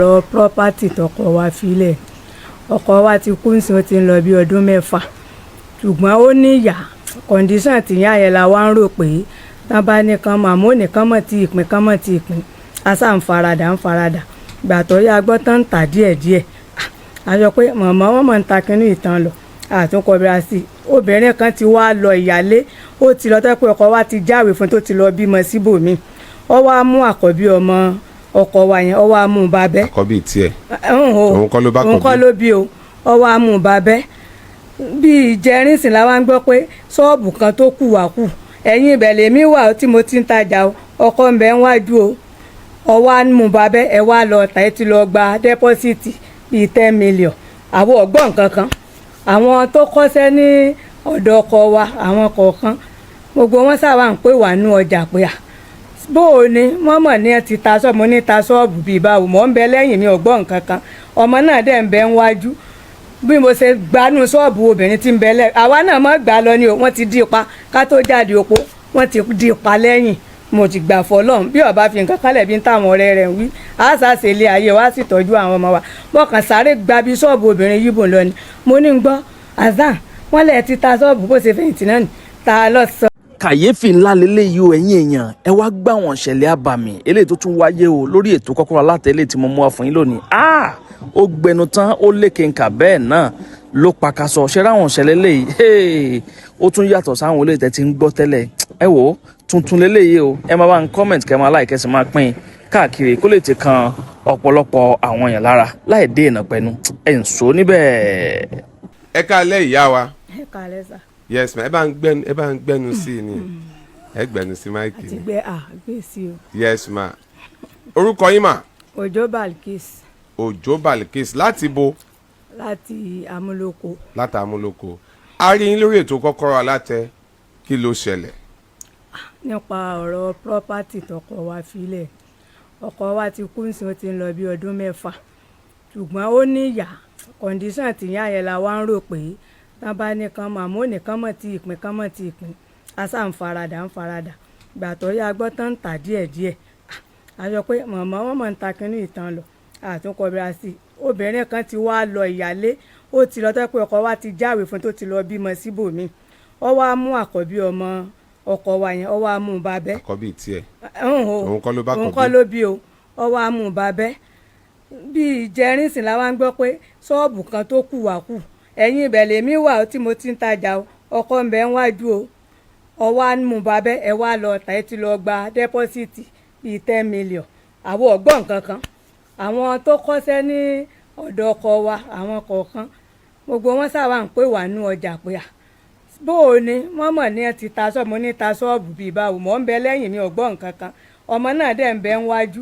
Ọ̀rọ̀ property tọkọ wa filẹ̀, ọkọ wa ti kú sí, ó ti ń lọ bí ọdún 6, ṣùgbọ́n ó ní ìyá. Condition tìyá yẹn la wá ń rò pé tán bá nìkan màmú nìkan mọ̀ tí ìpín kan mọ̀ tí ìpín asá ń faradà ń faradà. Gbà tó yá gbọ́ tán ń tà díẹ̀díẹ̀, a sọ pé màmá wọn mọ̀ ń ta kínní ìtàn lọ àtúnkọ bíra sí i. Obìnrin kan ti wá lọ ìyálé, ó ti lọ tẹ́ pé ọkọ wa ti jáwèé fún tó ti lọ bímọ síbòmíì. Ó wá mú àkọ́bí ọmọ ọkọ wa yẹn, ó wá mú un bábẹ́. Àkọ́bí tiẹ̀? Òun. Òun kọ́ ló bá Òun kọ́ àkọ́bí? ló bí o. Ó wá mú un bábẹ́. Bí ìjẹrin sìn la wá ń gbọ́ pé ṣọ́ọ̀bù kan tó kù wá kù, ẹ̀yìn ibẹ̀ lèmi wà tí mo ti ń tajà o. Ọkọ ń bẹ ń wájú o, ó wá mú un bábẹ́, ẹ wá lọ tà, ẹ ti lọ gba deposit bíi 10 million. Àwọn ọ̀gbọ́n kankan, àwọn tó kọ́ṣẹ́ ní ọ̀dọ̀ ọkọ wa, àwọn kọ̀ọ̀kan, gbogbo wọn sábà ń pè wá nú ọjà pé à bó o ní wọ́n mọ̀ ní ẹ ti ta ṣọ́ọ̀bù. Mo ní ta ṣọ́ọ̀bù bíi báwo? Mọ̀ ń bẹ lẹ́yìn mi, ọ̀gbọ́n kankan. Ọmọ náà dẹ̀ ń bẹ ń wájú. Bí mo ṣe gbanú ṣọ́ọ̀bù obìnrin tí ń bẹ lẹ́, àwa náà mọ̀ gbà lọ ni o. Wọ́n ti dí pa ká tó jáde opó, wọ́n ti dí pa lẹ́yìn. Mo ti gbà fọlọ́run, bí ọba fi nǹkan kálẹ̀ bí ń táwọn ọ̀rẹ́ rẹ̀ ń wí, á ṣàṣe ilé ayé wa, sì tọ́jú àwọn ọmọ wa. Mọ̀kàn sáré gba bí ṣọ́ọ̀bù obìnrin yìí lọ ni. Mo ní ń gbọ́ azan, wọ́n lẹ̀ ti ta ṣọ́ọ̀bù, bó ṣe fẹ̀yìntì náà ni ta lọ sọ. Kàyéfì ńlá leléyìí o. Ẹ̀yin èèyàn, ẹ wá gbà wọ́n ṣẹlẹ̀ àbàmì eléyìí tó tún wáyé o lórí ètò Kọ́kọ́rọ́ Alátẹ eléyìí tí mo mú wá fún yín lónìí. Ah, ó gbẹnu tán, ó lékenkà, bẹ́ẹ̀ náà ló pakasọ ṣe ráwọn ṣẹlẹ̀ léyìí. Ó tún yàtọ̀ sáwọn eléyìí tẹ́ ti ń gbọ́ tẹ́lẹ̀. Ẹ wò ó, tuntun leléyìí o. Ẹ máa bá ń comment, kẹ́ máa like, kẹ́ sì máa pín káàkiri kó lè ti kan ọ̀pọ̀lọpọ̀ àwọn èèyàn lára láì dé ìnà pẹ̀lú ẹ̀ ń sọ níbẹ̀. Ẹ káalẹ́, ìyá wa. Ẹ kàlẹ́ sà. Yes ma, ẹ bá ń gbẹnu sí i ni, ẹ gbẹnu sí mic Àti ni. Gbé à gbé sí o. Yes ma, orúkọ yín mà? Òjó Balkis. Òjó Balkis, láti bo? Láti Amúlòkó. Láti Amúlòkó. A rí yín lórí ètò Kọ́kọ́rọ́ Alátẹ. Kí ló ṣẹlẹ̀? Nípa ọ̀rọ̀ property tọkọ wa filẹ̀, ọkọ wa ti kú sí, ó ti ń lọ bí ọdún 6, ṣùgbọ́n ó ní ìyá. Condition tìyá yẹn la wá ń rò pé tán bá nìkan màmú nìkan mọ̀ tí ìpín kan mọ̀ tí ìpín asá ń faradà ń faradà. Gbà tó yá gbọ́ tán ń tà díẹ̀díẹ̀, a sọ pé màmá wọn mọ̀ ń ta kínní ìtàn lọ àtúnkọ bíra sí i. Obìnrin kan ti wá lọ ìyálé, ó ti lọ tẹ́ pé ọkọ wa ti jáwèé fún tó ti lọ bímọ síbòmíì. Ó wá mú àkọ́bí ọmọ ọkọ wa yẹn, ó wá mú un bábẹ́. Àkọ́bí tiẹ̀? Òun Òun kọ́ ló bá Òun àkọ́bí? kọ́ ló bí o. Ó wá mú un bábẹ́. Bí ìjẹrin sìn la wá ń gbọ́ pé ṣọ́ọ̀bù kan tó kù wá kù, ẹ̀yìn ibẹ̀ lèmi wà tí mo ti ń tajà o. Ọkọ ń bẹ ń wájú o, ó wá mú un bábẹ́, ẹ wá lọ tà, ẹ ti lọ gba deposit bíi 10 million. Àwọn ọ̀gbọ́n kankan, àwọn tó kọ́ṣẹ́ ní ọ̀dọ̀ ọkọ wa, àwọn kọ̀ọ̀kan, gbogbo wọn sábà ń pè wá nú ọjà pé à bó o ní wọ́n mọ̀ ní ẹ ti ta ṣọ́ọ̀bù. Mo ní ta ṣọ́ọ̀bù bíi báwo? Mọ̀ ń bẹ lẹ́yìn mi, ọ̀gbọ́n kankan. Ọmọ náà dẹ̀ ń bẹ ń wájú.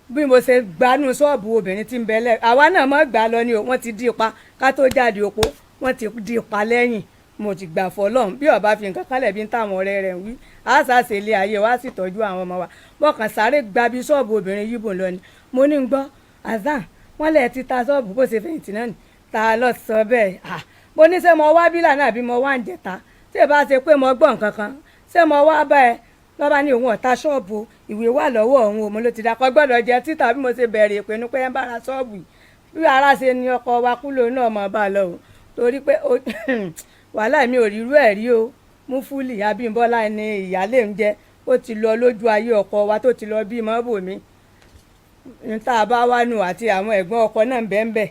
Bí mo ṣe gbanú ṣọ́ọ̀bù obìnrin tí ń bẹ lẹ́, àwa náà mọ̀ gbà lọ ni o. Wọ́n ti dí pa ká tó jáde opó, wọ́n ti dí pa lẹ́yìn. Mo ti gbà fọlọ́run, bí ọba fi nǹkan kálẹ̀ bí ń táwọn ọ̀rẹ́ rẹ̀ ń wí, á ṣàṣe ilé ayé wa, sì tọ́jú àwọn ọmọ wa. Mọ̀kàn sáré gba bí ṣọ́ọ̀bù obìnrin yìí lọ ni. Mo ní ń gbọ́ azan, wọ́n lẹ̀ ti ta ṣọ́ọ̀bù, bó ṣe fẹ̀yìntì náà ni ta lọ sọ bẹ́ẹ̀. À mo ní ṣé mo wá bílà náà bí mo wá ń jẹta, tí ẹ bá ṣe pé mo gbọ́ nǹkan kan, ṣé mo wá bá ẹ lọ́ba ní òun ọ̀tá ṣọ́ọ̀bù, ìwé wà lọ́wọ́ òun o. Mo ló ti dà kọ́ gbọ́dọ̀ jẹ títà. Bí mo ṣe bẹ̀rẹ̀ ìpinnu pé ẹ ń bára ṣọ́ọ̀bù yìí, bí ara ṣe ní ọkọ wa kú lòun náà mọ̀ bá a lọ o, torí pé wàhálà mi ò rírú ẹ̀ rí o. Múfúlì Abímbọ́lá ni ìyáálé ń jẹ́. Ó ti lọ lójú ayé ọkọ wa tó ti lọ bímọ bòmí ní tá a bá wá nù. Àti àwọn ẹ̀gbọ́n ọkọ náà ń bẹ ń bẹ,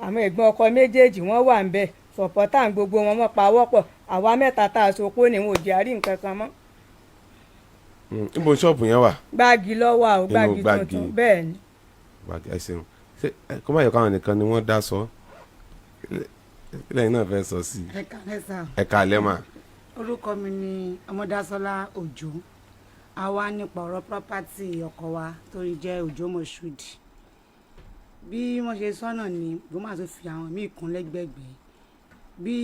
àwọn ẹ̀gbọ́n ọkọ méjèèjì wọ́n wà ń bẹ, supporter gbogbo wọn, wọ́n pa wọ́pọ̀. Àwa mẹ́ta tá a sopó ni wọn ò jẹ́ àrí nǹkan kan mọ́. Níbo ṣọ́ọ̀bù yẹn wà? Gbági lọ́wọ́ àwọn. Inú Gbági Gbági. tuntun, bẹ́ẹ̀ ni. Gbági, ẹ ṣeun. Ṣé kó má yẹ káwọn nìkan ni wọ́n dá sọ lẹ́yìn náà fẹ́ sọ sí i? Ẹ kàlẹ́ sà. Ẹ káalẹ́ mà. Orúkọ mi ni Ọmọdásọ́lá Òjó. A wá nípa ọ̀rọ̀ property ọkọ wa tó ń jẹ́ Òjó Moshood. Bí wọ́n ṣe sọ́nà ni gbọ́n tó fi àwọn míì kún lẹ́gbẹ̀gbẹ́. Bí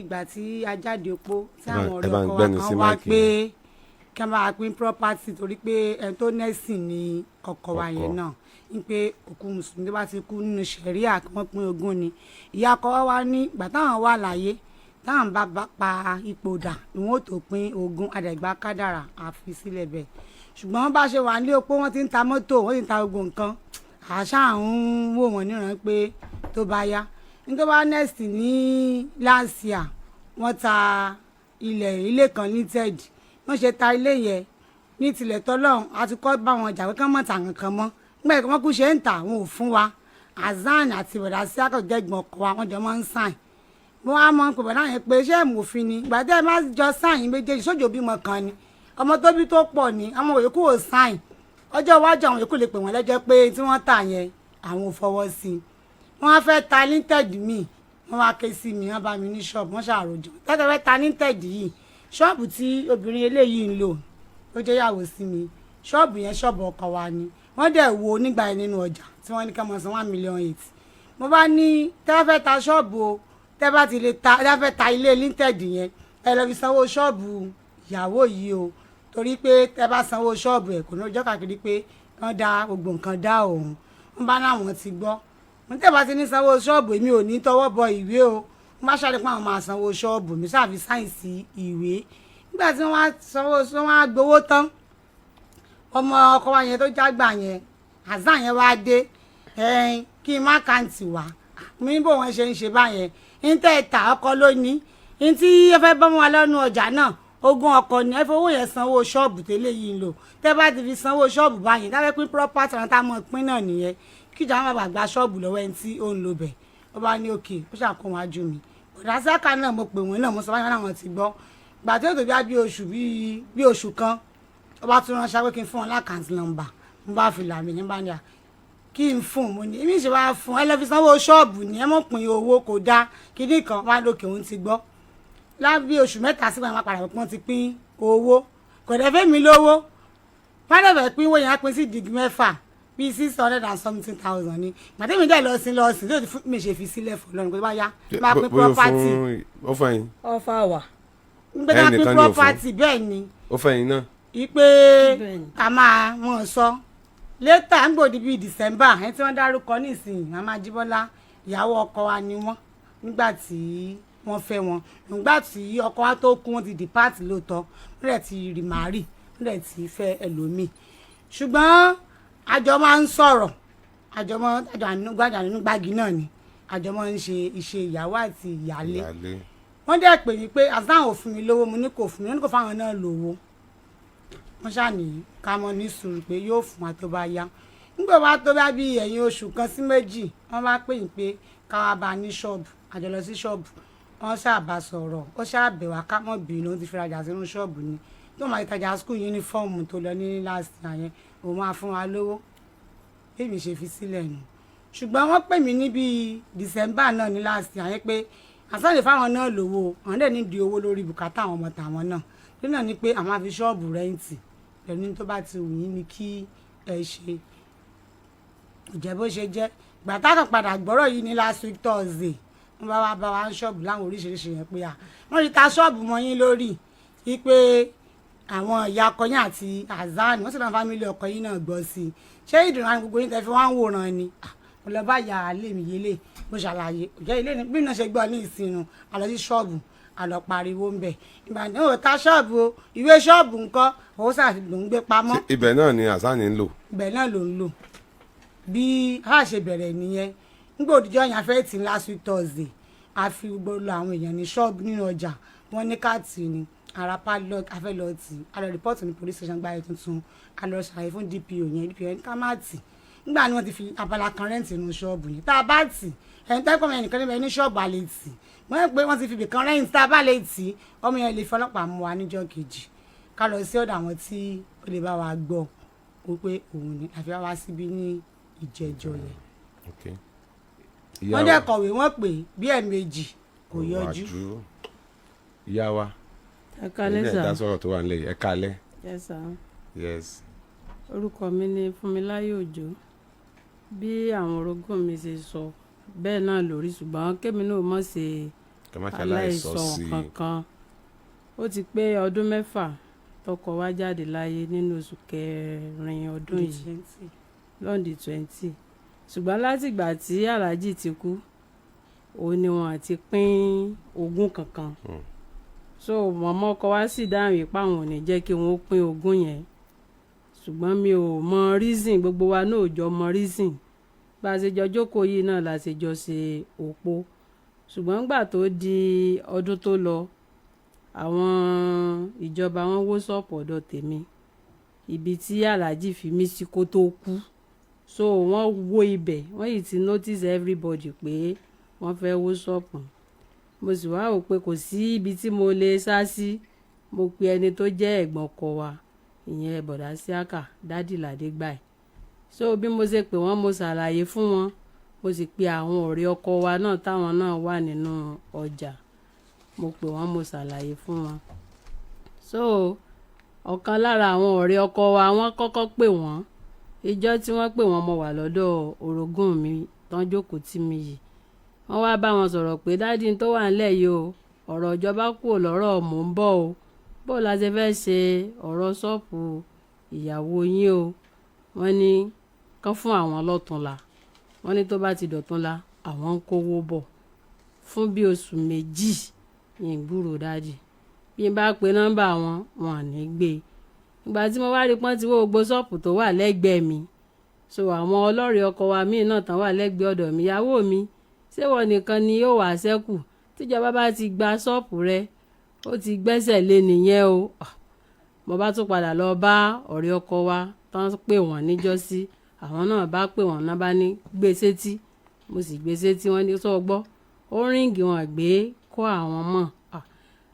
ìgbà tí a jáde opó tí àwọn Ẹ ọ̀rẹ́ bá ń ọkọ wa gbẹ́nu sí kan wá mic pé yẹn. kí wọ́n máa pín property, torí pé ẹni tó nẹ́sìn ni ọkọ wa yẹn Ọkọ. náà, ń pé òkú mùsùlùmí tó bá ti kú nínú ṣẹ̀ríà kí wọ́n pín ogún ni. Ìyá ọkọ wa wá ní ìgbà táwọn wà láyé, táwọn bá pa ipò dà ni wọ́n ó tó pín ogún. Àdàgbà kádàrà àfi sílẹ̀ bẹ́ẹ̀. Ṣùgbọ́n bá ṣe wà ní opó, wọ́n ti ń ta mọ́tò, wọ́n ti ń ta gbogbo nǹkan. Àṣà ń wò wọ́n níran pé tó bá yá ní tó bá next ní last year, wọ́n ta ilẹ̀, ilé kan ní ted. Wọ́n ṣe ta ilé yẹn ní tilẹ̀ tọ́lọ́run, àti kọ́ bá wọn jà pé kán mọ̀ tà kankan mọ́. Nígbà tí wọ́n kú ṣe ń tà, wọn ò fún wa. Azan àti bọ̀dà sí akọ̀jẹ̀gbọ̀n ọkọ wa, wọ́n jọ máa ń sign. Mo wá mọ̀ pé bọ̀dà yẹn pé ṣé ìmòfin ni ìgbà tẹ́ ẹ má jọ sign méjèèjì sójò bímọ kan ni, ọmọ tó bí tó pọ̀ ni, àwọn òyòkù ò sign. Ọjọ́ iwájú àwọn yòókù lè pè wọ́n lẹ́jọ́ pé tí wọ́n tà yẹn, àwọn ò fọwọ́ sí i. Wọ́n á fẹ́ ta linted míì, wọ́n wá ké sí mi, wọ́n bá mi ní ṣọ́ọ̀bù, wọ́n ṣàròjọ tẹ́tẹ́ fẹ́ ta linted yìí. Ṣọ́ọ̀bù tí obìnrin eléyìí ń lò tó jẹ́ ìyàwó sí mi, ṣọ́ọ̀bù yẹn, ṣọ́ọ̀bù ọkọ wa ni. Wọ́n dẹ̀ wo nígbà yẹn nínú ọjà tí wọ́n ní ká máa san 1.8 million. Mo bá ní tẹ́ fẹ́ ta ṣọ́ọ̀bù o, tẹ́ bá ti lè ta, tẹ́ fẹ́ ta ilé linted yẹn, ẹ lọ fi sanwó ṣọ́ọ̀bù ìyàwó yìí o, torí pé tẹ́ bá sanwó ṣọ́ọ̀bù ẹ̀, kò ní ọjọ́ káàkiri pé wọ́n dá gbogbo nǹkan dá òun. Wọ́n bá láwọn ti gbọ́. Mo tẹ́ bá ti ní sanwó ṣọ́ọ̀bù, èmi ò ní tọwọ́ bọ ìwé o. Wọ́n bá ṣàlẹ́ pé àwọn máa sanwó ṣọ́ọ̀bù mi, sáà fi sign sí ìwé. Nígbà tí wọ́n wá sanwó, wọ́n wá gbowó tán, ọmọ ọkọ wa yẹn tó jágbà yẹn, àzá yẹn wá dé kí n má kàǹtì wá mi ní bò wọ́n ṣe ń ṣe báyẹn ń tẹ́ ta ọkọ lónìí ń tí ẹ fẹ́ bọ́ wọn lọ́nu ọjà náà, ogún ọkọ ni ẹ fowó yẹn sanwó ṣọ́ọ̀bù tẹ́lẹ̀ yìí ń lò. Tẹ́ bá ti fi sanwó ṣọ́ọ̀bù báyìí, tábẹ́ pín property àwọn táwọn pín náà nìyẹn, kíjà wọn bá gba ṣọ́ọ̀bù lọ́wọ́ ẹni tí ó ń lo bẹ̀. Ó bá ní òkè, ó ṣàkó wọn ajú mi. Bọ̀dá sáká náà, mo pè wọ́n náà, mo sọ báyìí, wọn làwọn ti gbọ́. Gbà tí ó tó bí oṣù bí oṣù kan, ó bá tún ránṣẹ́ pé kí n fún wọn l' account number. Mo bá fi làmì ní bá ní à kí n fún un. Mo ní èmi ṣe wá fún ẹ lọ fi sanwó ṣọ́ọ̀bù ní ẹ mọ̀ pín owó kò dáa kíní kan wá lókè, òun ti gbọ́. Lábí oṣù 3 sígbà wọn padà pọ́n ti pín owó, kò dẹ̀ fẹ́ mi lówó. Wọ́n dẹ̀ fẹ́ pín owó yẹn, á pín sí dìgí mẹ́fà, bíi 600 and something thousand ni. Gbàtẹ́mi dẹ̀ lọ sí lọ sí lóòótọ́ fún mi ṣe fi sílẹ̀ fún lọ́nà kó tó bá yá máa pín Bóyá ó property. Ó fún ẹ̀yin. Ọfà wà. Ń gbé máa pín Ẹnìkan ni ò fún. property, bẹ́ẹ̀ ni. Ó fún ẹ̀yin náà. Ipe Bẹ́ẹ̀ni. ká máa mọ̀ sọ later ń gbòdì bíi December. Ẹni tí wọ́n dárúkọ nísìnyí, Màmá Jíbọ́lá, ìyàwó ọkọ wa ni wọ́n nígbà tí wọ́n fẹ́ wọn. Nígbà tí ọkọ wa tó kú, wọ́n ti depart lóòótọ́, wọ́n dẹ̀ ti remarry, wọ́n dẹ̀ ti fẹ́ ẹlòmíì, ṣùgbọ́n àjọ máa ń sọ̀rọ̀, àjọ máa àjọ ànúgbàjà nínú gbági náà ni àjọ máa ń ṣe iṣẹ́ ìyàwó àti ìyálé. Ìyálé. Wọ́n dẹ̀ pè mí pé àtàwọn ò fún mi lówó. Mo ní kò fún mi, wọ́n ní kò fáwọn náà lówó. Wọ́n ṣàní ká mọ ní sùúrù pé yóò fún wa tó bá yá. Nígbà wá tó bá bí ẹ̀yìn oṣù kan sí méjì, wọ́n bá pè yín pé ká wá bá a ní ṣọ́ọ̀bù. Àjọ lọ sí ṣọ́ọ̀bù, wọ́n ṣàbà sọ̀rọ̀, ó ṣàbẹ̀ wá ká mọ̀ bínú, ó ti fi rajà sínú ṣọ́ọ̀bù ni tó máa tajà school uniform tó lọ ní last year yẹn, òun máa fún wa lówó. Bí mi ṣe fi sílẹ̀ nù. Ṣùgbọ́n wọ́n pè mí ní bíi December náà ní last year yẹn pé àsọ̀lẹ̀ fáwọn náà lówó, àwọn dẹ̀ ní di owó lórí bùkátà àwọn ọmọ tàwọn náà tó náà ní pé àwọn á fi ṣọ́ọ̀bù rent pẹ̀lú ní tó bá ti wù yín ni kí ẹ ṣe. Kò jẹ́ bó ṣe jẹ́. Gbàtà kan padà gbọ́rọ̀ yìí ní last week Thursday, wọ́n bá wá bá wa ń ṣọ́ọ̀bù láwọn oríṣiríṣi yẹn pé à wọ́n ti ta ṣọ́ọ̀bù mọ́ yín lórí, wípé àwọn ìyá ọkọ yín àti azan, wọ́n sì náà family ọkọ yín náà gbọ́ sí i. Ṣé ìdùnnú àwọn gbogbo yín tẹ́ fi wá ń wòran ni? Ah, mo lọ bá ìyá alẹ́ mi yélé, mo ṣàlàyé òjẹ́ ilé ní bí náà ṣe gbọ́ ní ìsinú. A lọ sí ṣọ́ọ̀bù, a lọ pariwo ń bẹ̀. Ìgbà ní ò ta ṣọ́ọ̀bù o, ìwé ṣọ́ọ̀bù ńkọ́? Owó sàfihàn ń gbé pamọ́. Ṣé ibẹ̀ náà ni àsáni ń lò? Ibẹ̀ náà ló ń lò. Bí a ṣe bẹ̀rẹ̀ nìyẹn. Nígbà òdìjọ́ yẹn afẹ́ tì last week Thursday, a fi gbogbo lọ àwọn èèyàn ní ṣọ́ọ̀bù nínú ọjà, wọ́n ní káàtì ni ara padlock, a fẹ́ lọ tì. A lọ report ní police station gbáyé tuntun, a lọ ṣàlàyé fún DPO yẹn. DPO yẹn ká má tì. Nígbà ni wọ́n ti fi abala kan rent nínú ṣọ́ọ̀bù yẹn, tá a bá tì, ẹni tẹ́kọ̀ mi ẹnìkan níbẹ̀ ní ṣọ́ọ̀bù a lè tì. Wọ́n yẹ pé wọ́n ti fi ibì kan rent, tá a bá lè tì, ọmọ yẹn lè fi ọlọ́pàá mú wa níjọ́ kejì. Ká lọ sí ọ̀dọ̀ àwọn tí ó lè bá wa gbọ́ wípé òun ni àfi wá síbí ní ìjẹ́jọ́ yẹn. Wọ́n dẹ̀ kọ̀wé, wọ́n pè bí ẹ̀ẹ̀mejì, kò yọjú. Ìyá wa. Ẹ kálẹ́. Ilé Sà. ẹ̀dá sọ̀rọ̀ tó wà nílẹ̀ yìí. Ẹ kálẹ́. Yes sir. Yes. Orúkọ mi ni Fúnmiláyọ̀ Òjó. Bí àwọn orogún mi ṣe sọ bẹ́ẹ̀ náà lórí, ṣùgbọ́n kémi náà mọ̀ ṣe Kẹ má ṣe aláìsọ aláìsọ sí i. kankan. Ó ti pé ọdún 6 tọkọ wa jáde láyé nínú oṣù kẹrin ọdún yìí lọ́ndì 20. Ṣùgbọ́n látìgbà tí aláàjì ti kú, òun ni wọn àti pín ogún kankan. So mọ̀mọ́ ọkọ wa sì dáhùn yìí páwọn ò ní jẹ́ kí wọ́n pín ogún yẹn, ṣùgbọ́n mi ò mọ reason, gbogbo wa náà ò jọ mọ reason. Bá a ṣe jọ jókòó yìí náà la ṣe jọ ṣe òpó. Ṣùgbọ́n nígbà tó di ọdún tó lọ, àwọn ìjọba wọn wó ṣọ́ọ̀pù ọ̀dọ̀ tèmi, ibi tí Alhaji fi mí sí kó tó kú. So wọ́n wó ibẹ̀, wọ́n yìí ti notice everybody pé wọ́n fẹ́ wó ṣọ́ọ̀pù. Mo sì wá wò pé kò sí ibi tí mo lè sá sí. Mo pe ẹni tó jẹ́ ẹ̀gbọ́n ọkọ wa, ìyẹn Bọ̀dá Síákà, Dádì Ládégbàì. So bí mo ṣe pè wọ́n, mo ṣàlàyé fún wọn. Mo sì pe àwọn ọ̀rẹ́ ọkọ wa náà táwọn náà wà nínú ọjà. Mo pè wọ́n, mo ṣàlàyé fún wọn. So ọ̀kan lára àwọn ọ̀rẹ́ ọkọ wa, wọ́n kọ́kọ́ pè wọ́n. Ìjọ́ tí wọ́n pè wọ́n, mo wà lọ́dọ̀ orogún mi tán jókòó tì mí yìí. Wọ́n wá bá wọn sọ̀rọ̀ pé dádì tó wà nílẹ̀ yìí o, ọ̀rọ̀ ìjọba kúrò lọ́rọ̀ mò ń bọ̀ o. Bó la ṣe fẹ́ ṣe ọ̀rọ̀ ṣọ́ọ̀pù ìyàwó yín o. Wọ́n ní kán fún àwọn lọ́túnla. Wọ́n ní tó bá ti dọ̀túnla, àwọn ń kówó bọ̀. Fún bí oṣù méjì, n gbúrò dádì. Bí n bá pe nọ́mbà wọn, wọn ò ní gbé. Ìgbà tí mo wá rí pọ́n tí wó gbogbo ṣọ́ọ̀pù tó wà lẹ́gbẹ̀ẹ́ mi. So àwọn ọlọ́rẹ̀ ọkọ wa míì náà tán wà lẹ́gbẹ̀ẹ́ ọ̀dọ̀ mi. Ìyàwó mi, ṣé wọ́n nìkan ni yóò wá ṣẹ́kù? Tíjọba bá ti gba ṣọ́ọ̀pù rẹ, ó ti gbẹ́sẹ̀ lé nìyẹn o. Mo bá tún padà lọ bá ọ̀rẹ́ ọkọ wa tán pè wọ́n níjọ́sí. Àwọn náà bá pè wọ́n, náà bá ní gbé sétí. Mo sì gbé sétí, wọ́n ní sọ gbọ́. Ó ríǹgì wọn gbé kó àwọn mọ̀.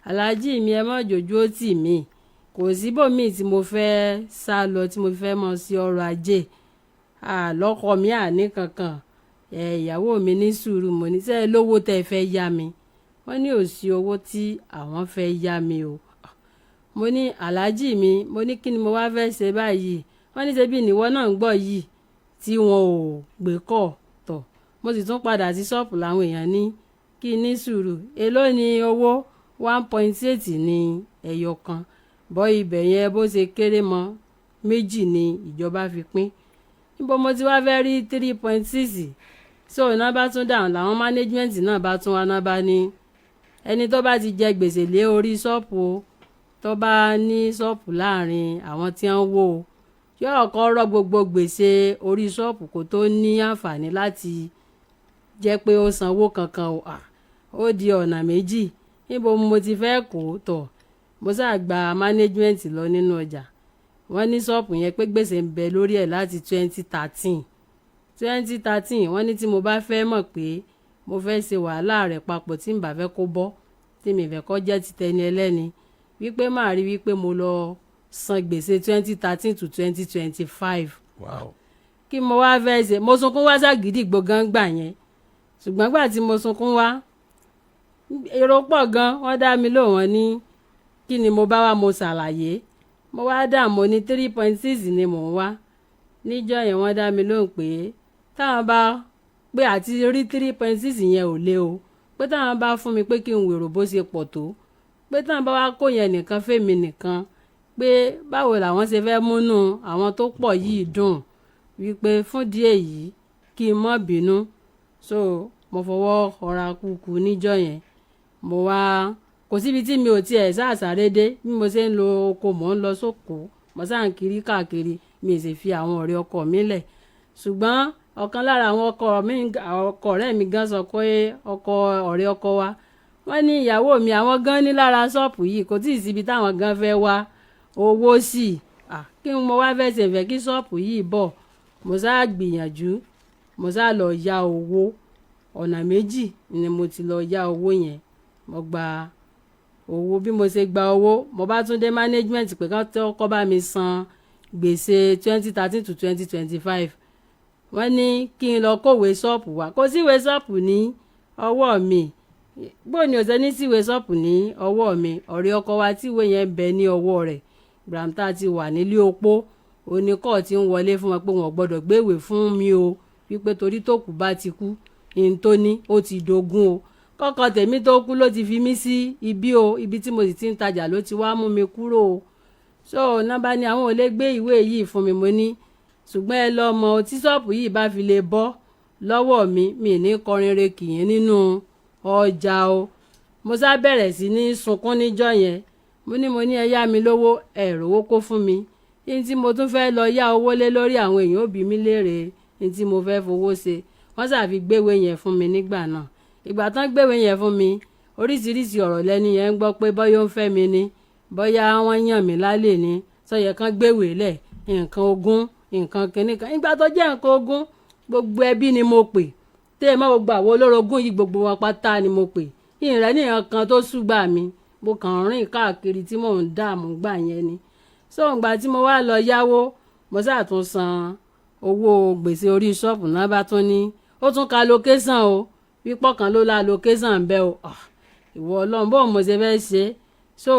Alhaji mi, ẹ má jòjú ó tì mí. Kò síbòmí tí mo fẹ́ sá lọ tí mo fẹ́ mọ̀ sí ọrọ̀ ajé. Àlọ́kọ mi àní kankan. Ìyàwó mi ní sùúrù, mo ní ṣé ẹ lówó tẹ fẹ́ yá mi. Wọ́n ní ò sí owó tí àwọn fẹ́ yá mi o. Mo ní Alhaji mi, mo ní kí ni mo wá fẹ́ ṣe báyìí. Wọ́n ní ṣe bí ìníwọ́ náà ń gbọ́ yìí tí wọn ò gbé kọ̀ tọ̀. Mo sì tún padà sí ṣọ́ọ̀pù làwọn èèyàn ní kí ní sùúrù. Èló ni owó? 1.8 ní ẹyọ kan. Bọ́ ibẹ̀ yẹn bó ṣe kéré mọ́, méjì ni ìjọba fi pín. Níbo mo ti wá fẹ́ rí 3.6? So iná bá tún dáhùn làwọn management náà bá tún wá náà bá ní ẹni tó bá ti jẹ gbèsè lé orí ṣọ́ọ̀pù o, tó bá ní ṣọ́ọ̀pù láàrin àwọn tí wọ́n wó o, yóò kọ́ rọ́ gbogbo gbèsè orí ṣọ́ọ̀pù kó tó ní àǹfààní láti jẹ́ pé ó sanwó kankan o. Ó di ọ̀nà méjì. Níbo mo ti fẹ́ kó tọ̀? Mo sá gba management lọ nínú ọjà. Wọ́n ní ṣọ́ọ̀pù yẹn pé gbèsè ń bẹ lórí ẹ̀ láti 2013. 2013 wọ́n ní tí mo bá fẹ́ mọ̀ pé mo fẹ́ ṣe wàhálà rẹ̀ papọ̀ tí n bá fẹ́ kó bọ́, tí mi fẹ́ kó jẹ́ ti tẹni ẹlẹ́ni, wípé màá rí wípé mo lọ san gbèsè 2013 to 2025. Wow. Kí mo wá fẹ́ ṣe? Mo sunkún wá ságídígbò gan gbà yẹn. Ṣùgbọ́n gbà tí mo sunkún wá, èrò pọ̀ gan, wọ́n dá mi lóhùn, wọ́n ní kí ni mo bá wá, mo ṣàlàyé. Mo wá dà, mo ní 3.6 ni mò ń wá. Níjọ́ yẹn wọ́n dá mi lóhùn pé táwọn bá pé àti rí 3.6 yẹn ò lé o, pé táwọn bá fún mi pé kí n wèrò bó ṣe pọ̀ tó, pé táwọn bá wá kó yẹn nìkan fèmí nìkan, pé báwo làwọn ṣe fẹ́ múnú àwọn tó pọ̀ yìí dùn, wípé fún díẹ̀ yìí kí n má bínú. So mo fọwọ́ ọ̀ra kúkú níjọ́ yẹn. Mo wá kò síbi tí mi ò tiẹ̀ sáàsáré dé. Bí mo ṣe ń lo oko, mò ń lọ sóko, mo sáà ń kiri káàkiri, mi sì fi àwọn ọ̀rẹ́ ọkọ mi lẹ̀. Ṣùgbọ́n ọ̀kan lára àwọn ọkọ mi, ọkọ ọ̀rẹ́ mi gan sọ pé ọkọ ọ̀rẹ́ ọkọ wa, wọ́n ní ìyàwó mi àwọn gan ní lára ṣọ́ọ̀pù yìí, kò tíì síbi táwọn gan fẹ́ wá owó sí. Kí mo wá fẹ́ ṣe fẹ́ kí ṣọ́ọ̀pù yìí bọ̀. Mo sáà gbìyànjú, mo sáà lọ ya owó. Ọ̀nà méjì ni mo ti lọ ya owó yẹn. Mo gba owó, bí mo ṣe gba owó, mo bá tún dé management pé kán tó kọ́ bá mi san gbèsè 2013 to 2025. Wọ́n ní kí n lọ kówé ṣọ́ọ̀pù wá. Kò síwèé ṣọ́ọ̀pù ní ọwọ́ mi. Bó ni ò ṣe ní síwèé ṣọ́ọ̀pù ní ọwọ́ mi? Ọ̀rẹ́ ọkọ wa tíwèé yẹn bẹ ní ọwọ́ rẹ̀, gbàǹtà ti wà nílé opó, oníkọ́ ti ń wọlé fún wọn pé wọn ò gbọ́dọ̀ gbéwèé fún mi o, wípé torí tó kù bá ti kú, ihun tó ní ó ti dogun o. Kọ́kọ́ tèmi tó kú ló ti fi mí sí ibi o, ibi tí mo sì ti ń tajà ló ti wá mú mi kúrò o. So nọ́mbà ni àwọn ò lè gbé ìwé yìí fún mi. Mo ní ṣùgbọ́n ẹ lọ mọ tí ṣọ́ọ̀pù yìí bá fi lè bọ́ lọ́wọ́ mi, mi ní kọrin re kìyìn nínú ọjà o. Mo sá bẹ̀rẹ̀ sí ní sunkún níjọ́ yẹn. Mo ní ẹ yá mi lówó, ẹ rówó kó fún mi. Yín tí mo tún fẹ́ lọ yá owó lé lórí, àwọn èèyàn òbí mi léèrè. ní tí mo fẹ́ fowó ṣe. Wọ́n ṣàfi gbéwèé yẹn fún mi nígbà náà. Ìgbà tán gbéwèé yẹn fún mi, oríṣiríṣi ọ̀rọ̀ lẹ́ni yẹn ń gbọ́ pé bóyá ó ń fẹ́ mi ni, bóyá wọ́n yàn mí lálẹ́ ni, sọ̀yẹ̀ kan gbéwèé lẹ̀, nǹkan ogún, nǹkan kìíní kan. Ìgbà tó jẹ́ nǹkan ogún, gbogbo ẹbí ni mo pè, tẹ́ ẹ mọ́ gbogbo àwọn olórogún yìí, gbogbo wọn pátá ni mo pè. Ìrẹ́ nìyẹn kan tó ṣùgbà mi, mo kàn ń rìn káàkiri tí mò ń dààmú gbà yẹn ni. So ìgbà tí mo wá lọ yáwó, mo sáà tún san owó gbèsè orí ṣọ́ọ̀bù náà. Bá tún ní ó tún ka location o, pípọ̀ kan ló la location ń bẹ́ o. Ah, ìwọ Ọlọ́run, bó mo ṣe fẹ́ ṣe? So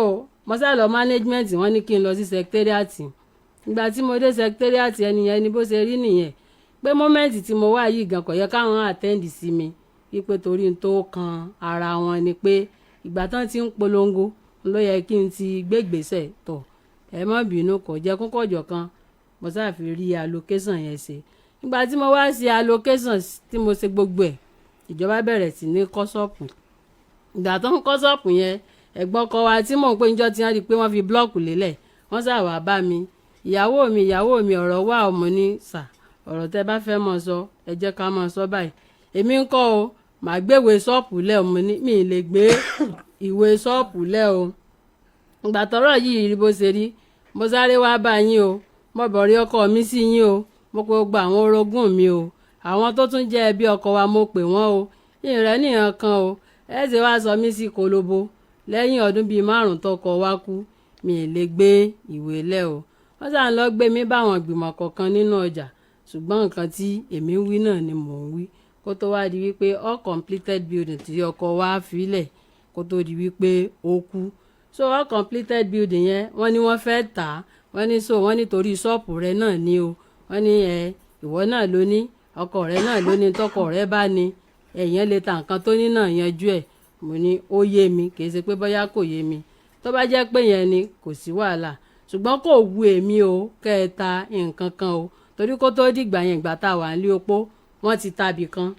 mo sá lọ management, wọ́n ní kí n lọ sí secretariat. Ìgbà tí mo dé secretariat, ẹni yẹn ni bó ṣe rí nìyẹn, pé moment tí mo wá yìí gan kò yẹ káwọn attend sí mi, wípé torí n tó kan ara wọn ni pé ìgbà tán ti ń polongo ló yẹ kí n ti gbégbèsè tọ̀. Ẹ má bínú, kò jẹ́ kókòjọ̀ kan. Mo sáà fi rí allocation yẹn ṣe. Ìgbà tí mo wá ṣe allocation, tí mo ṣe gbogbo ẹ̀, ìjọba bẹ̀rẹ̀ sí ní kọ́ ṣọ́ọ̀pù. Ìgbà tó ń kọ́ ṣọ́ọ̀pù yẹn, ẹ̀gbọ́n kọ wa tí mò ń pè níjọ́ tí wọ́n rí i pé wọ́n fi block lélẹ̀, wọ́n sà wá bá mi, "Ìyàwó mi, ìyàwó mi, ọ̀rọ̀ wà." Ọmọ ní sà, ọ̀rọ̀ tẹ́ bá fẹ́ mọ̀ sọ, ẹ jẹ́ ká mọ̀ sọ báyìí. Èmi ń kọ́ o, màá gbéwèé ṣọ́ọ̀pù lẹ̀. Ọmọ ní mi ì lè gbé ìwé ṣọ́ọ̀pù lẹ̀ o. Ìgbà tọ́rọ̀ yìí rí bó ṣe rí, mo sáré wá bá yín o, mo bọ̀rí ọkọ mi sí yín o, mo pe gbogbo àwọn orogún mi o, àwọn tó tún jẹ́ ẹbí ọkọ wa, mo pè wọ́n o. Ìrẹ́ nìyẹn kan o, ẹ ṣe wá sọ mí sí kolobo lẹ́yìn ọdún bíi 5 tọkọ wa kú. Mi ì lè gbé ìwé lẹ̀ o. Wọ́n sàn lọ gbé mi báwọn ìgbìmọ̀ kọ̀ọ̀kan nínú ọjà, ṣùgbọ́n nǹkan tí èmi ń wí náà ni mò ń wí. Kó tó wá di wípé all completed building tí ọkọ wa filẹ̀ kó tó di wípé ó kú, so all completed building yẹn, wọ́n ní wọ́n fẹ́ tà á. Wọ́n ní so wọ́n nítorí ṣọ́ọ̀pù rẹ náà ní o. Wọ́n ní ẹ ìwọ náà ló ní, ọkọ rẹ náà ló ní, tọkọ rẹ bá ní ẹ̀yẹn lè ta nǹkan tó ní náà yanjú ẹ̀. Mo ní ó yé mi, kì í ṣe pé bóyá kò yé mi. Tó bá jẹ́ pé yẹn ni, kò sí wàhálà, ṣùgbọ́n kò wu èmi o kẹ́ ẹ ta nǹkan kan o, torí kó tó dìgbà yẹn, ìgbà tá a wà nílé opó, wọ́n ti tabì kan.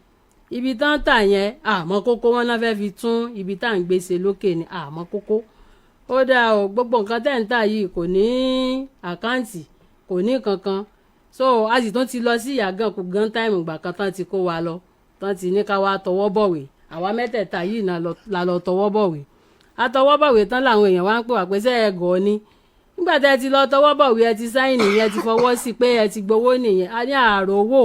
Ibi tán tà yẹn, àmọ́ kókó wọn náà fẹ́ fi tún ibi tá à ń gbèsè lókè ni. Àmọ́ kókó ó dáa o, gbogbo nǹkan tẹ́ ń tà yìí kò ní account, kò ní kankan. So a sì tún ti lọ sí Ìyàgànkù gan time ìgbà kan tán ti kó wa lọ, tán ti ní ká wá tọwọ́ bọ̀wé. Àwa mẹ́tẹ̀ẹ̀ta yìí náà la lọ tọwọ́ bọ̀wé. Àtọwọ́ bọ̀wé tán, làwọn èèyàn wá ń pè wá pé ṣé ẹ gọ̀ ni? Nígbà tẹ́ ẹ ti lọ tọwọ́ bọ̀wé, ẹ ti sign nìyẹn, ẹ ti fọwọ́ sí pé ẹ ti gbowó nìyẹn. A ní ààrò owó,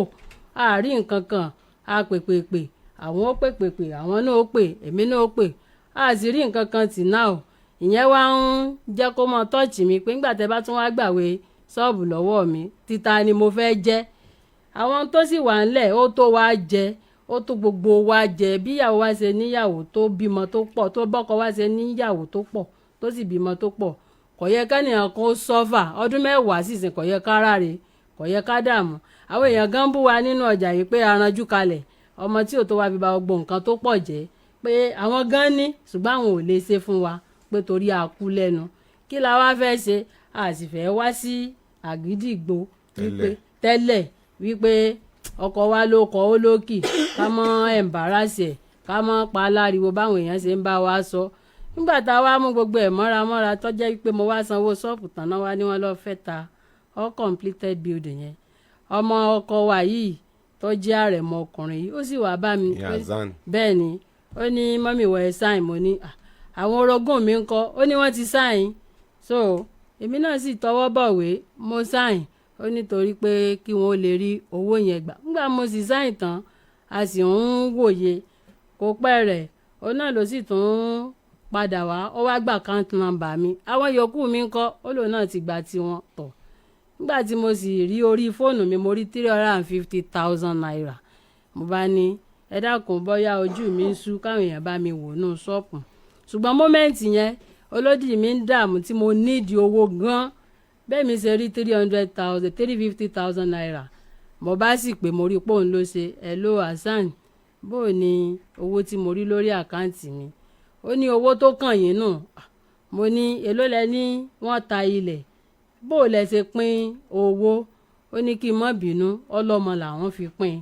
àárí nǹkan kan. A pè pè pè, àwọn ó pè pè pè, àwọn náà ó pè, èmi náà ó pè, a sì rí nǹkan kan tì náà o. Ìyẹn wá ń jẹ́ kó mọ touch mi pé nígbà tẹ́ bá tún wá gbàwé ṣọ́ọ̀bù lọ́wọ́ mi, títa ni mo fẹ́ jẹ́. Àwọn tó sì wà ńlẹ̀, ó tó wá jẹ, ó tó gbogbo wa jẹ. Bí ìyàwó wa ṣe níyàwó tó bímọ tó pọ̀, tó bọ́kọ wa ṣe níyàwó tó pọ̀, tó sì bímọ tó pọ̀, kò yẹ kẹ́nìyàn kan suffer ọdún 10 sísìn, kò yẹ ká ráre, kò yẹ ká dààmú. Àwọn èèyàn gan bú wa nínú ọjà yìí pé aranjú kalẹ̀, ọmọ tí ò tó wa fi ba gbogbo nǹkan tó pọ̀ jẹ́, pé àwọn gan ní, ṣùgbọ́n àwọn ò lè ṣe fún wa, pé torí a kú lẹ́nu. Kí la wá fẹ́ ṣe? A sì fẹ́ wá sí àgídìgbò wípé tẹ́lẹ̀ wípé ọkọ wa ló kọ ó lókì, ká mọ́ embarrass ẹ̀, ká mọ́ pa aláriwo báwọn èèyàn ṣe ń bá wa sọ. Nígbà tá a wá mú gbogbo ẹ̀ mọ́ra mọ́ra, tó jẹ́ wípé mo wá sanwó ṣọ́ọ̀bù tán náà, wá ní wọ́n lọ́ọ́ fẹ́ ta all completed building yẹn. Ọmọ ọkọ wa yìí tó jẹ́ àrẹ̀mọ ọkùnrin yìí, ó sì wá bá mi. Ìyá Hasan. Bẹ́ẹ̀ ni. Ó ní, "Mummy, wọ ẹ sign." Mo ní, "Ah, àwọn orogún mi ń kọ́?" Ó ní wọ́n ti sign. So èmi náà sì tọwọ́ bọ̀wé, mo sign. Ó nítorí pé kí wọ́n lè rí owó yẹn gbà. Nígbà mo sì sign tán, a sì ń wòye, kò pẹ́ rẹ̀, òun náà ló sì tún padà wá, ó wá gba account number mi. Àwọn yòókù mi ń kọ́? Ó lòun náà ti gba tiwọn tọ̀. Nígbà tí mo sì rí orí fóònù mi, mo rí ₦350,000. Mo bá ní, "Ẹ dákun, bóyá ojú mi ń sú, káwọn èèyàn bá mi wò nù ṣọ́ọ̀pù." Ṣùgbọ́n moment yẹn, olódì mi ń dààmú tí mo nídìí owó gan. Bẹ́ẹ̀ mi ṣe rí 300,000, ₦350,000, mo bá sì pé, mo rí pòun ló ṣe. "Hello Hasan, bó o ní owó tí mo rí lórí account mi?" Ó ní owó tó kàn yín nù. Mo ní, "Èló lẹ ní wọ́n ta ilẹ̀? Bó o lẹ ṣe pín owó?" Ó ní kí n má bínú, ọlọ́mọ làwọn fi pín.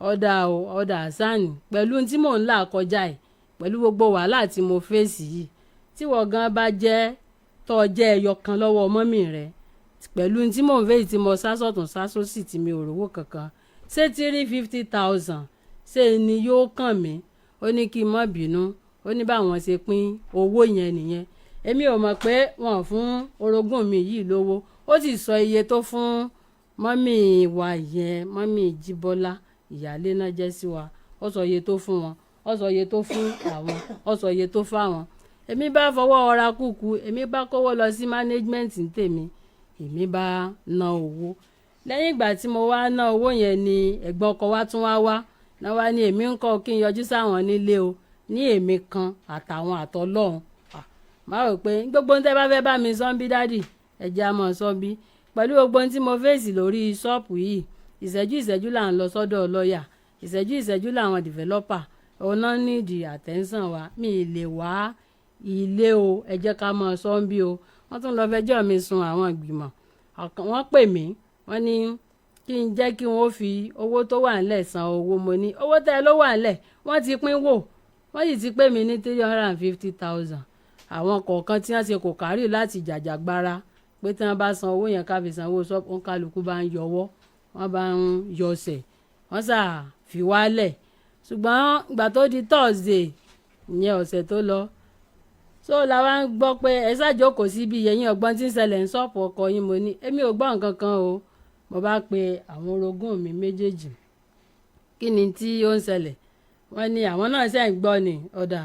Ọ̀dà o, ọ̀dà Hasan, pẹ̀lú tí mò ń là kọjá ẹ̀, pẹ̀lú gbogbo wàhálà tí mo fèsì yìí, tí wọ́n gan bá jẹ́ tọ́ jẹ́ ẹyọ kan lọ́wọ́ mummy rẹ̀, pẹ̀lú tí mò ń fèsì, tí mo sá sọ̀tún sá sósì, tí mi ò rówó kankan. Ṣé 350,000 ṣé ni yóò kàn mí? Ó ní kí n má bínú. Ó ní báwọn ṣe pín owó yẹn nìyẹn. Èmi ò mọ̀ pé wọ́n fún orogún mi yìí lówó. Ó sì sọ iye tó fún mọ́mì wa yẹn, mọ́mì Jíbọ́lá, ìyáálé náà jẹ́ sí wa. Ó sọ iye tó fún wọn, ó sọ iye tó fún àwọn, ó sọ iye tó fáwọn. Èmi bá fọwọ́ ọra kúkú, èmi bá kówó lọ sí management ní tèmi, èmi bá ná owó. Lẹ́yìn ìgbà tí mo wá ná owó yẹn ni ẹ̀gbọ́n ọkọ wa tún wá wá náà wá ní èmi ń kọ́ kí n yọjú sáwọn nílé o, ní èmi kan àtàwọn àtọlọ́hun. Máa rò pé gbogbo ohun tẹ́ bá fẹ́ bá mi sọ ń bí, daddy, ẹ jẹ́ á mọ̀ sọ bí. Pẹ̀lú gbogbo ohun tí mo fèsì lórí ṣọ́ọ̀pù yìí, ìṣẹ́jú ìṣẹ́jú là ń lọ sọ́dọ̀ lọ́ọ̀yà, ìṣẹ́jú ìṣẹ́jú làwọn developer ọ̀nà nídìí attention wa. Mi ì lè wá ilé o, ẹ jẹ́ ká mọ̀ sọ ń bí o. Wọ́n tún lọ fẹjọ́ mi sun àwọn ìgbìmọ̀. Wọ́n pè mí, wọ́n ní kí n jẹ́ kí wọ́n fi owó tó wà ńlẹ̀ san owó. Mo ní owó tẹ́ ló wà ńlẹ̀, wọ́n ti pín wò, wọ́n sì ti pè mí ní 350,000. Àwọn kọ̀ọ̀kan tí wọ́n ṣe kò kárì láti jàjàgbara pé tí wọ́n bá san owó yẹn, ká fi san owó ṣọ́ọ̀bù, kálukú bá ń yọwọ́, wọ́n bá ń yọsẹ̀, wọ́n sà fi wálẹ̀. Ṣùgbọ́n ìgbà tó di Thursday ìyẹn ọ̀sẹ̀ tó lọ, so la wá ń gbọ́ pé ẹ ṣàjókòó síbi ẹ̀yìn ọgbọ́n tí ń ṣẹlẹ̀ ń ṣọ́ọ̀pù ọkọ yín. Mo ní èmi ò gbọ́ nǹkan kan o. Mo bá pe àwọn orogún mi méjèèjì, kí ni tí ó ń ṣẹlẹ̀? Wọ́n ní àwọn náà ṣe ń gbọ́ ni. Ọ̀dà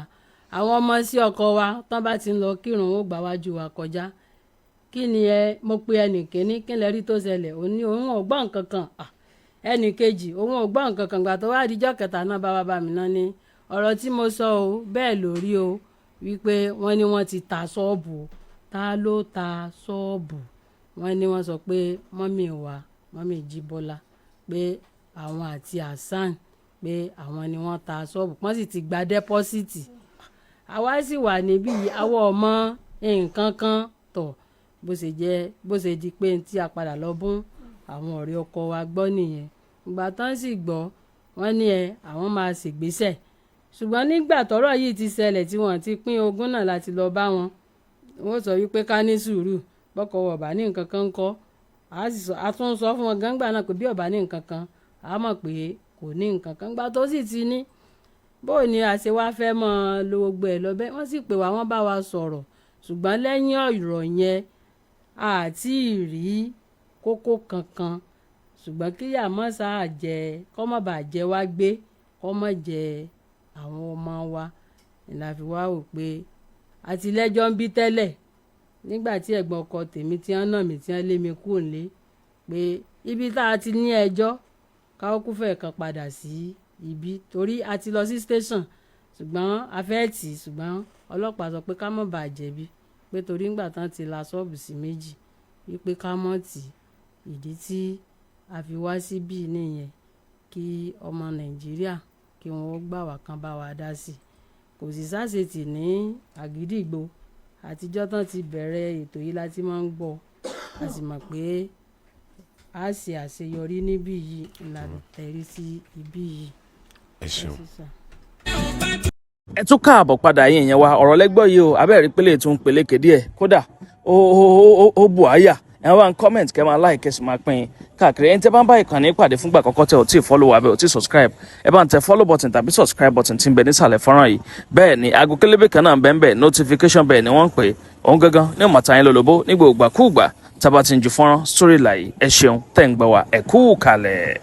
àwọn ọmọ sí ọkọ wa tán bá ti ń lọ kírun, ó gbà wájú wa kọjá. Kí ni ẹ? Mo pe ẹnì kíní, kí lẹ rí tó ṣẹlẹ̀? Òun ní òun ò gbọ́ nǹkan kan. Ẹnì kejì, òun ò gbọ́ nǹkan kan. Gbà tó wá dijọ́ kẹta náà bá wá bá mi náà ní ọ̀rọ̀ tí mo sọ o, bẹ́ẹ̀ lórí o, wípé wọ́n ní wọ́n ti ta ṣọ́ọ̀bù. Ta ló ta ṣọ́ọ̀bù? Wọ́n ní wọ́n sọ pé mọ́mì wa, mọ́mì Jíbọ́lá, pé àwọn àti Hasan, pé àwọn ni wọ́n ta ṣọ́ọ̀bù, wọ́n sì ti gba deposit. Àwa sì wà níbí yìí, àwọ̀ ọmọ nǹkan kan tọ̀. Bó ṣe jẹ́, bó ṣe di pé tí a padà lọ bún àwọn ọ̀rẹ́ ọkọ wa gbọ́ nìyẹn. Ìgbà tán sì gbọ́, wọ́n ní ẹ àwọn máa ṣègbésẹ̀. Ṣùgbọ́n nígbà tọ́rọ̀ yìí ti ṣẹlẹ̀ tí wọ́n ti pín ogún náà láti lọ bá wọn, wọ́n sọ wípé ká ní sùúrù, bọ́kọ ọ̀bà ní nǹkan kan kọ́. A tún sọ fún wọn gángbà náà pé bí ọ̀bà ní nǹkan kan, a mọ̀ pé kò ní nǹkan kan. Gbà tó sì ti ní, bó ni a ṣe wá fẹ́ mọ́ lo gbogbo ẹ̀ lọ bẹ́ẹ̀? Wọ́n sì pè wá, wọ́n bá wa sọ̀rọ̀, ṣùgbọ́n lẹ́yìn ọ̀rọ̀ yẹn a ti rí kókó kankan. Ṣùgbọ́n kíyà mọ́ sáà jẹ, kọ́ mọ́ bà jẹ́ wá gbé, kọ́ mọ́ jẹ àwọn ọmọ wa ni la fi wá wò pé àtìlẹ́jọ́ ń bí tẹ́lẹ̀. Nígbà tí ẹ̀gbọ́n ọkọ tèmi tí wọ́n nà mí, tí wọ́n lé mi kúrò nílé, pé ibi tá a ti ní ẹjọ́ káwọ́ kú fẹ́ kan padà sí ibi, torí a ti lọ sí station, ṣùgbọ́n a fẹ́ tì í, ṣùgbọ́n ọlọ́pàá sọ pé ká má bàa jẹ̀bi, pé torí ńgbà tán ti la ṣọ́ọ̀bù sí méjì, wípé ká mọ̀ tì í. Ìdí tí a fi wá síbí nìyẹn, kí ọmọ Nàìjíríà kí wọ́n gbà wá kan bá wa dá sí i. Kò sì sáṣetì ní Àgídìgbo. Àtijọ́ tán ti bẹ̀rẹ̀ ètò yìí la ti máa ń gbọ́, a sì mọ̀ pé a ṣe àṣeyọrí níbí yìí la tẹ̀rí sí ibí yìí. Ẹ ṣeun. Ẹ tún káàbọ̀ padà yín ìyẹn wa. Ọ̀rọ̀ lẹ́gbọ́ yìí o, abẹ́rẹ́ pélé tún peléke díẹ̀, kódà ó bù àyà. Ẹ wá ń comment, kẹ́ máa like, kẹ́ sì máa pín in káàkiri. Ẹni tẹ́ bá ń bá ìkànnì pàdé fúngbà àkọ́kọ́, tẹ́ ò tí ì follow wa, bẹ́ẹ̀ ò tí ì subscribe, ẹ bá ń tẹ follow button tàbí subscribe button tí ń bẹ nísàlẹ̀ fọ́nrán yìí. Bẹ́ẹ̀ ni aago kélébé kan náà ń bẹ ń bẹ, notification bẹ́ẹ̀ ni wọ́n ń pè é. Òun gangan ní ọ̀mọ̀ta yín lólobó ní gbogbo ìgbàkúùgbà tá a bá ti ń ju fọ́nrán sórí ìlà yìí. Ẹ ṣeun tẹ́ ń gbọ́ wa, ẹ kú kalẹ̀.